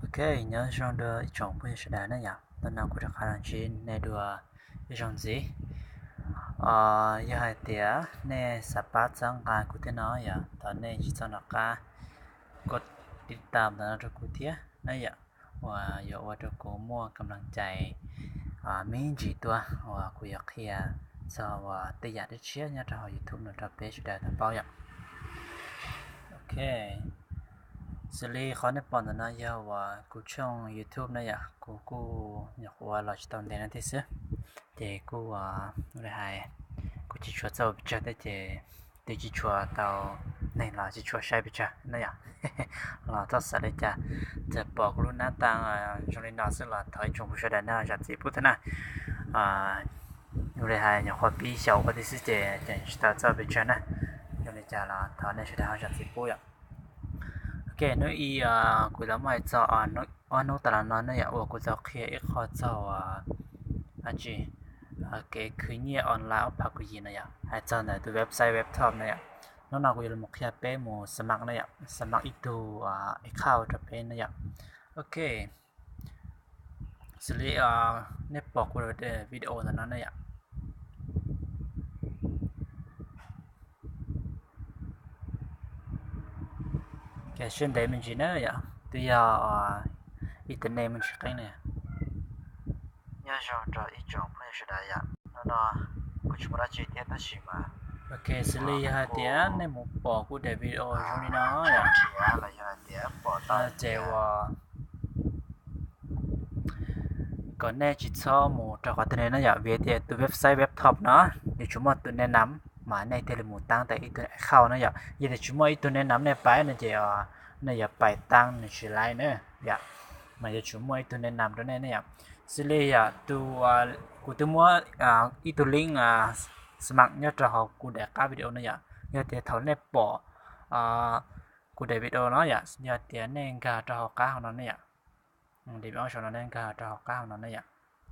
Ok, nyob zoo dua ib tsoom phooj ywg sawv daws na yom, hnub no kuv rov qab los ntsib nej dua ib zaug ntxiv. Yog hais tias nej xav pab txhawb nqa kuv thiab no yom, thov nej tsis txhob nco qab koj tiv tam ntawm no rau kuv thiab na yom, uas yuav ua rau kuv muaj kam lees cai me ntsis tuaj uas kuv yuav qhia txog uas tej yam dab tshiab nyob rau hauv YouTube no rau peb sawv daws tau paub yom. Ok, xws li qhov nej pom ntawm no yog uas kuv tshooj YouTube na yom, kuv kuj nyuam qhuav los tsis tau ntev no thiab xwb, ces kuj li hais kuv tsis tshua txawj ua pes tsawg thiab ces twb tsis tshua tau neeg los tsis tshua saib pes tsawg na yom. Los txhob xav li cas, txawm pom kuv lub nab tais zoo li no xwb los thov ib tsoom phooj ywg sawv daws nej zam txim pub thiab na. Zoo li hais nyuam qhuav pib xyaum ua thiab xwb ces tseem tsis tau txawj pes tsawg na. Zoo li cas los thov nej sawv daws ho zam txim pub yom. Ok, hnub ib kuv los muab hais txog ob hnub tas los no ne yom, uas kuv tau qhia ib qho txog dab tsi, kev khwv nyiaj online ob phav kaum yim no yom, hais txog ntawm tus website WebTop no yom. Hnub no kuv yuav los qhia peb mus xab mam na yom, xab mam ib tug account rau peb na yom. Ok, xws li nej pom kuv video ntawm no ne yom, siab ntev me ntsis na yom, twb yog internet me ntsis qeeb na. Nyob zoo rau ib tsoom phooj ywg sawv daws yom, hnub no kuv tsis muaj dab tsi thiab tab sis mas, ok, xws li yog hais tias nej mus pom kuv daim video zoo li no yom, los yog hais tias pom tau ces uas kom nej tsis txhob mus rau qhov twg li na yom, vim tias tus website WebTop no nws tsuas muaj tus nab nam mas nej thiaj li mus taab tau ib tug account na yom. Yog tias tsis muaj ib tug nab nam nej pais no ces nej yuav pais taab nws tsis laib na yom, mas yuav tsum muaj ib tug nab nam rau nej ne yom. Xws li yom, tus, kuv twb muab ib tug link xab mam nyob rau hauv kuv daim qab video na yom. Yog tias thaum nej pom kuv daim video no yom, yog tias nej nkag rau hauv qab hauv no ne yom, daim video no nej nkag rau hauv qab hauv no ne yom,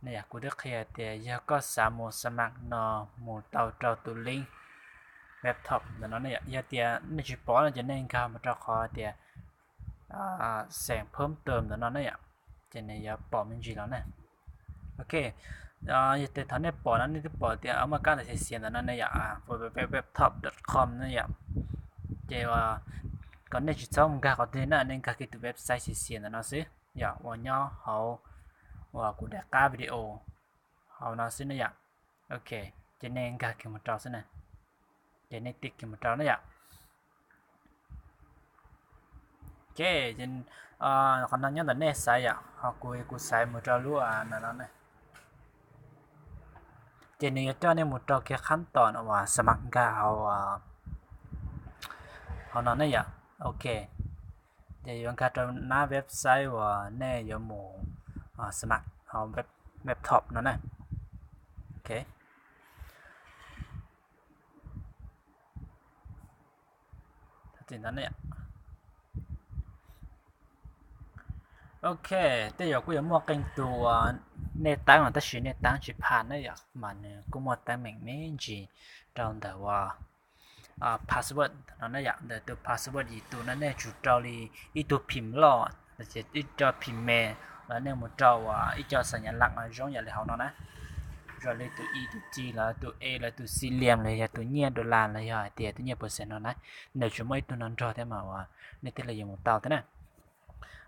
ne yom, kuv twb qhia tias yog koj xav mus xab mam no mus tau rau tus link WebTop ntawm no ne yom. Yog tias nej tsis pom no ces nej nkag mus rau qhov tias xeem phab tam ntawm no ne yom, ces nws yuav pom me ntsis los na. Ok, yog tias thaum nej pom no nej twb pom tias muaj kab ntawv xiav xiav ntawm no ne yom, www dot webtop dot com ne yom. Ces kom nej tsis txhob nkag qhov twg na, nej nkag kiag tus website xiav xiav ntawm no xwb yom, uas nyob hauv uas kuv daim qab video hauv no xwb ne yom. Ok, ces nej nkag kiag mus rau xwb na, ces nej tib kiag mus rau na yom. Ok, qhov no nyob ntawm nej xaiv yom, ho kuv kuv xaiv mus rau lub no no ne. Ces nws yuav coj nej mus rau kiag qhab tom uas xab mam nkag hauv hauv no ne yom. Ok, ces yuav nkag rau nab website uas nej yuav mus xab mam hauv WebTop no na. Ok, ok, tej zaum kuj yuav muaj qee tus nej taab mas tab sis nej taab tsis phaj ne yom, mas nws kuj muaj teeb meem me ntsis rau ntawm uas password no ne yom. Ntawm tus password yim tus no nej tsum rau li ib tug phim loj, ib co phim me, los nej mus rau uas ib co xas nyas lam zoo yam li hauv no na, zoo li tus i tus ci los tus e los tus xi liam los yog tus nyiaj dollar los yog hais tias tus nyiaj percent no na, nws tsuas muaj ib tug no nrog thiab mas uas nej thiaj li yuav mus tau thiab na.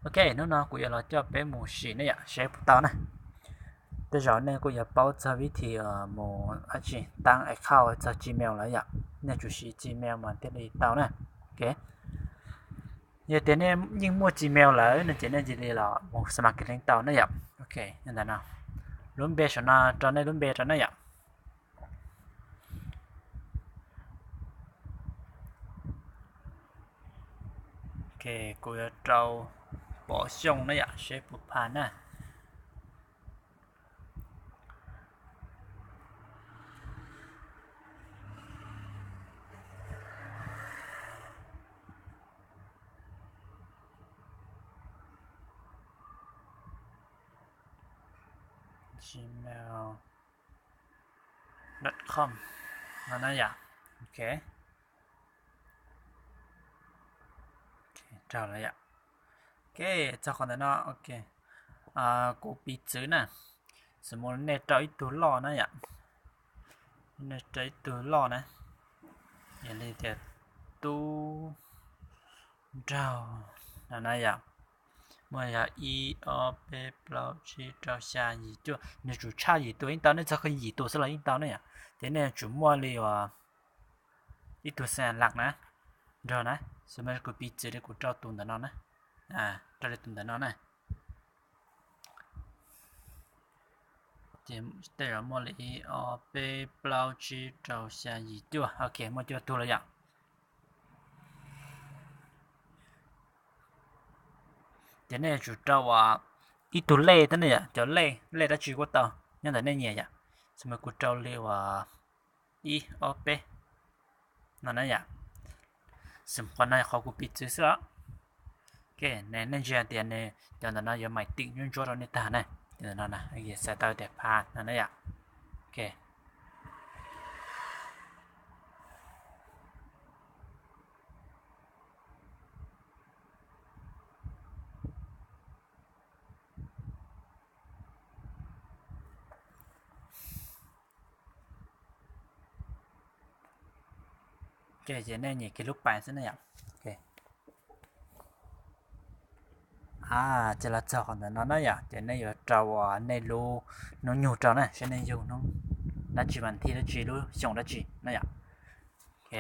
Ok, hnub no kuv yuav los coj peb mus sim ne yom, seb puas tau na. Tej zaum nej kuj yuav paub txog vib thim mus dab tsi taab account txog Gmail lawm yom, nej tsum siv Gmail mas thiaj li tau na. Ok, yog tias nej yeej muaj Gmail lawm no ces nej cia li los mus xab mam kiag leej tau na yom. Ok, ntawm no, lub npe saum no rau nej lub npe rau na yom. Ok, kuv yuav rau Pov Xyooj na yom, seb puas phaj na. Gmail dot com no na yom. Ok, raug lawm yom. Ok, Ok, txog qhov ntawm no, ok. Kuv piv txwv na, xam mus nej rau ib tug loj na yom, nej rau ib tug loj na, yog li tias tub nraug no na yom, muaj yog ib ob peb plaub tsib rau xya yim cuaj, nws tsum tshaj yim tus yeej tau, nej txog yim tus xwb los yeej tau ne yom. Ces nej tsum muaj li uas ib tug xas laj na, nrog na, xam mus kuv piv txwv li kuv rau tus ntawm no na, rau li tus ntawm no na. Ces tej zaum muaj li ib ob peb plaub tsib rau xya yim cuaj, ok, muaj cuaj tug lawm yom. Ces nej yuav tsum rau uas ib tug lej thiab ne yom, cov lej, lej dab tsi kuj tau, nyob ntawm nej nyiam yom. Xam mus kuv rau li uas ib ob peb no na yom. Xam qhov no qhov kuv piv txwv xwb os. Ok, nej ntsia tias nws cov ntawm no yuav maim tim ntsuab ntsuab rau nej tag na, cov ntawm no na, xav tau tias pha no na yom. Ok. Ok, ces nej nyem kiag lub pais xwb na yom. Ok. Ces los txog qhov ntawm no na yom, ces nej yuav rau uas nej lub hnub nyoog rau na, seb nej yug hnub dab tsi, vas thib dab tsi, lub xyoo dab tsi na yom. Ok,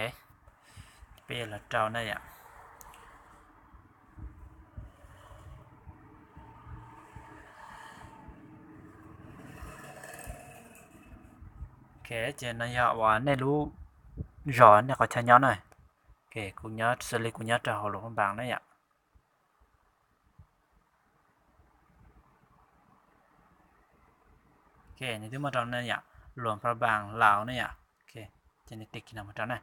peb yuav los rau na yom. Ok, ces no yog uas nej lub zos, nej qhov chaw nyob na. Ok, kuv nyob, xws li kuv nyob rau hauv Luam Phaj Npas na yom. Ok, nws twb muaj rau na yom, Luam Phaj Npas, Laus na yom. Ok, ces nej tiv kiag no mus rau na.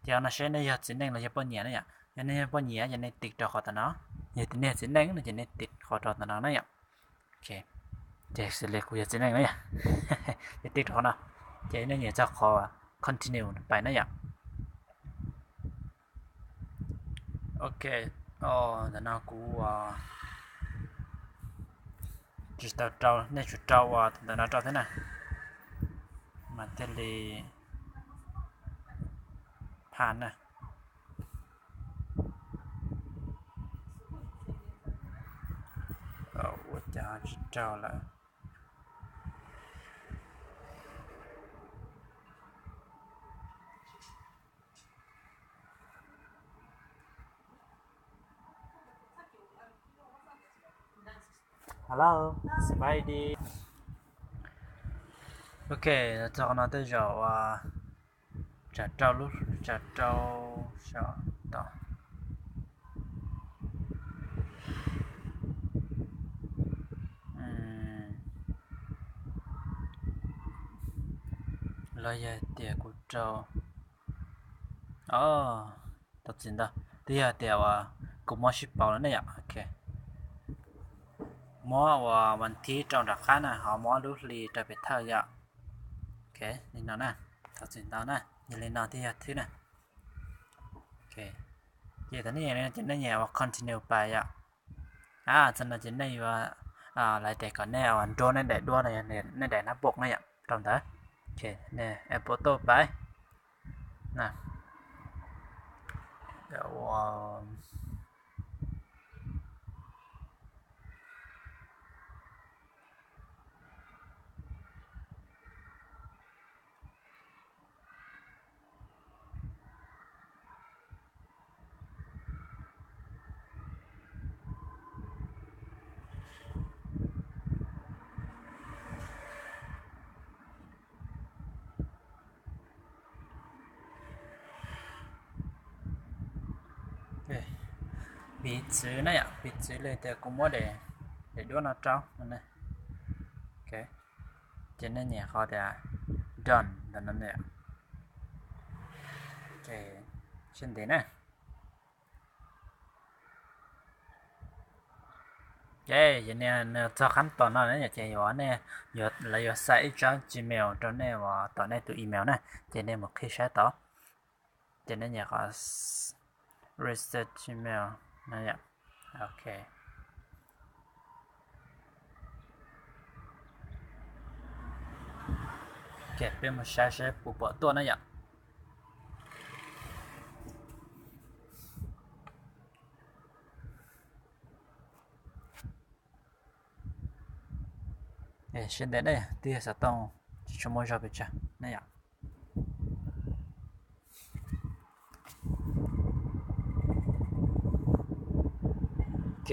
Ces no seb nej yog txiv neej los yog poj niam na yom. Yog nej yog poj niam ces nej tiv rau qhov tom no. Yog tias nej yog txiv neej no ces nej tiv qhov rau tom no na yom. Ok, ces xws li kuv yog txiv neej na yom, ces tiv rau qhov no, ces nej nyem txog qhov continue pais na yom. Ok, ntawm no kuv tsis tau rau, nej tsum rau uas ntawm no rau thiab na, mas thiaj li pha na. Ua cas tsis rau lawm? Hello, สบายดี. Ok, txog no tej zaum uas tsam rau lub, tsam rau saum tod. Los yog tias kuv rau, o, tau txim ntau, twb yog tias uas kuv muab sib pauv lawm ne yom. Ok, muab uas vas thib rau nram qab na, ho muab lub hli rau pem thawj yom. Ok, li no na, tau txim ntau na, yog li no thiaj yog thwb na. Ok, ces thaum nej nyiam ces nej nyem uas continue pais yom. Txog no ces nej yuav, lawv tias kom nej uas nruab nej daim duab no, nej daim nab pom na yom, rau ntawd. Ok, nej app photo pais na. Piv txwv na yom, piv txwv li tias kuv muab daim duab no rau, ces nej nyem qhov tias done ntawm no, ces ntev na. Ces yog nej txog qhab tom no na ces yuav, nej, lawv yuav xa ib tsab Gmail rau nej uas tom nej tus email na, ces nej mus qhib saib tod. Ces nej nyem qhov reset Gmail na yom. Ok, Peb mus saib saib puas pom tuaj na yom. Sawv daws ne, twb yog xov tooj tsis tshua muaj zog pes tsawg ne yom. Ok,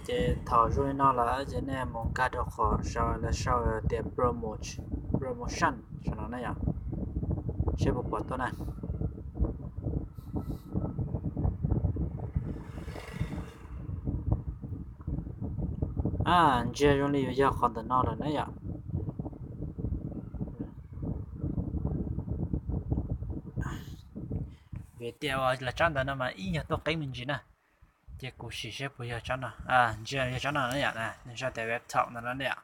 ces thaum zoo li no lawm ces nej mus nkag rau qhov sau, lawv sau tias promo, promotion saum no na yom, seb puas pom tuaj na. Ntsia zoo li yuav yog qhov ntawm no lawm na yom. Vim tias uas lawv tsob ntawd no mas ib nyuag tuaj qeeb me ntsis na. Ces kuv sim seb puas yog tsob no, ntsia yog tsob no na yom, nws sau tias web talk no na yom.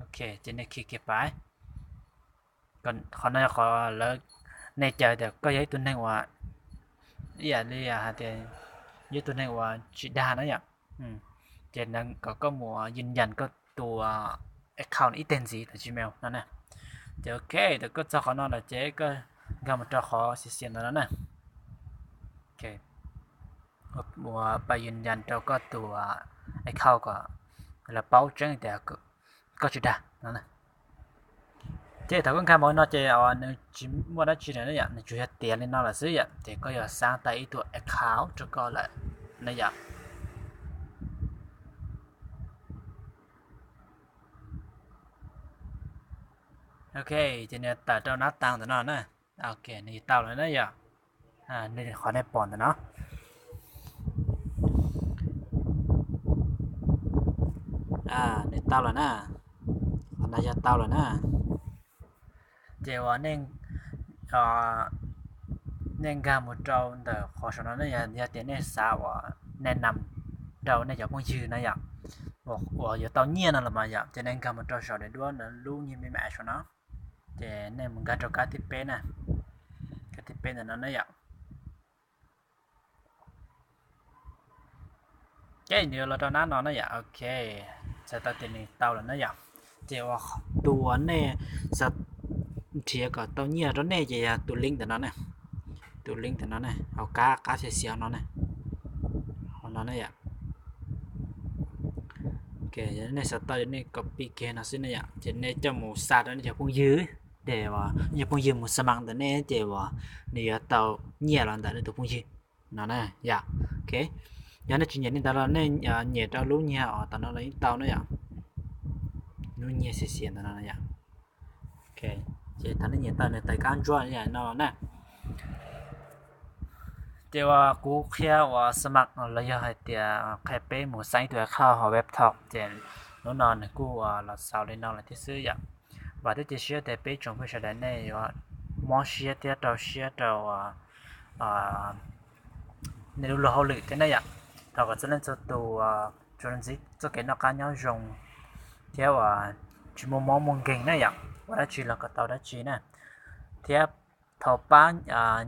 Ok, ces nej khij kiag pais. Qhov no yog qhov lawv, nej caw tias koj yog ib tug neeg uas, ib yam li hais tias yog ib tug neeg uas tsis dag na yom, ces kom koj mus yws yas koj tus account ib teg ntxiv tus Gmail no na. Ces ok, thaum koj txog qhov no lawm ces koj nkag mus rau qhov xiav xiav ntawm no na. Ua pab yws yas rau koj tus account kom lawv paub tseeb tias koj tsis dag no. Ces thaum koj nkag mus no ces nws tsis muaj dab tsi lawm na yom, nws tsuas yog tiav li no lawm xwb yom, ces koj yuav xaab tau ib tug account rau koj lawm na yom. Ok, ces nws tawm rau nab tas ntawm no na. Ok, nws tau lawm na yom. Qhov nej pom ntawm no, nws tau lawm na. Qhov no yog tau lawm na. Ces uas nej nkag mus rau ntawm qhov saum no ne, yog tias nej xav uas nej nam rau nej cov phooj ywg na yom, uas yuav tau nyiaj no los mas yom, ces nej nkag mus rau saum daim duab ntawm lub nyiag me me saum no, ces nej mus nkag rau kab thib peb na, kab thib peb ntawm no ne yom. Ces nws yuav los rau nab no na yom. Ok, txhais tau tias nws tau lawm na yom. Ces uas tus uas nej xav nrhiav kom tau nyiaj rau nej ces yog tus link ntawm no ne, tus link ntawm no ne, hauv kab qab xiav xiav no ne, hauv no ne yom. Ok, yog nej xav tau ces nej copy kiag no xwb ne yom, ces nej coj mus xa rau nej cov phooj ywg, ces uas nej cov phooj ywg mus xab mam ntawm nej ces uas nws yuav tau nyiaj los ntawm nej tus phooj ywg no na yom. Ok, yog nej tsis nyiam li ntawd los nej nyiam rau lub nyiag uas tom no los yeej tau na yom, lub nyiag xiav xiav ntawm no yom. Ces thaum nej nyiam tau nws tais kab ntsuab no na, ces uas kuv qhia uas xab mam los yog hais tias qhia peb mus xaab ib tug account hauv WebTalk, ces hnub no nws kuj uas los xaus li no lawm thiab xwb yom. Vam thiab cia siab tias peb tsoom phooj ywg sawv daws nej yuav mob siab thiab rau siab rau nej lub luag hauj lwm thiab na yom. Thov kom txhua leej txhua tus tsuas ntxiv txoj kev noj qab nyob zoo thiab uas tsis muaj mob muaj nkeeg na yom, ua dab tsi los kom tau dab tsi na. Thiab thov pab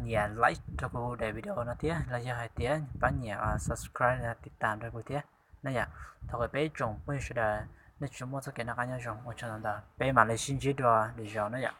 nyiam like rau kuv daim video no thiab los yog hais tias pab nyiam subscribe tiv tam rau kuv thiab na yom. Thov kom peb tsoom phooj ywg sawv daws nej tsuas muaj txoj kev noj qab nyob zoo, ua tsaug ntau ntau, peb mam li sib ntsib dua lwm zaus na yom.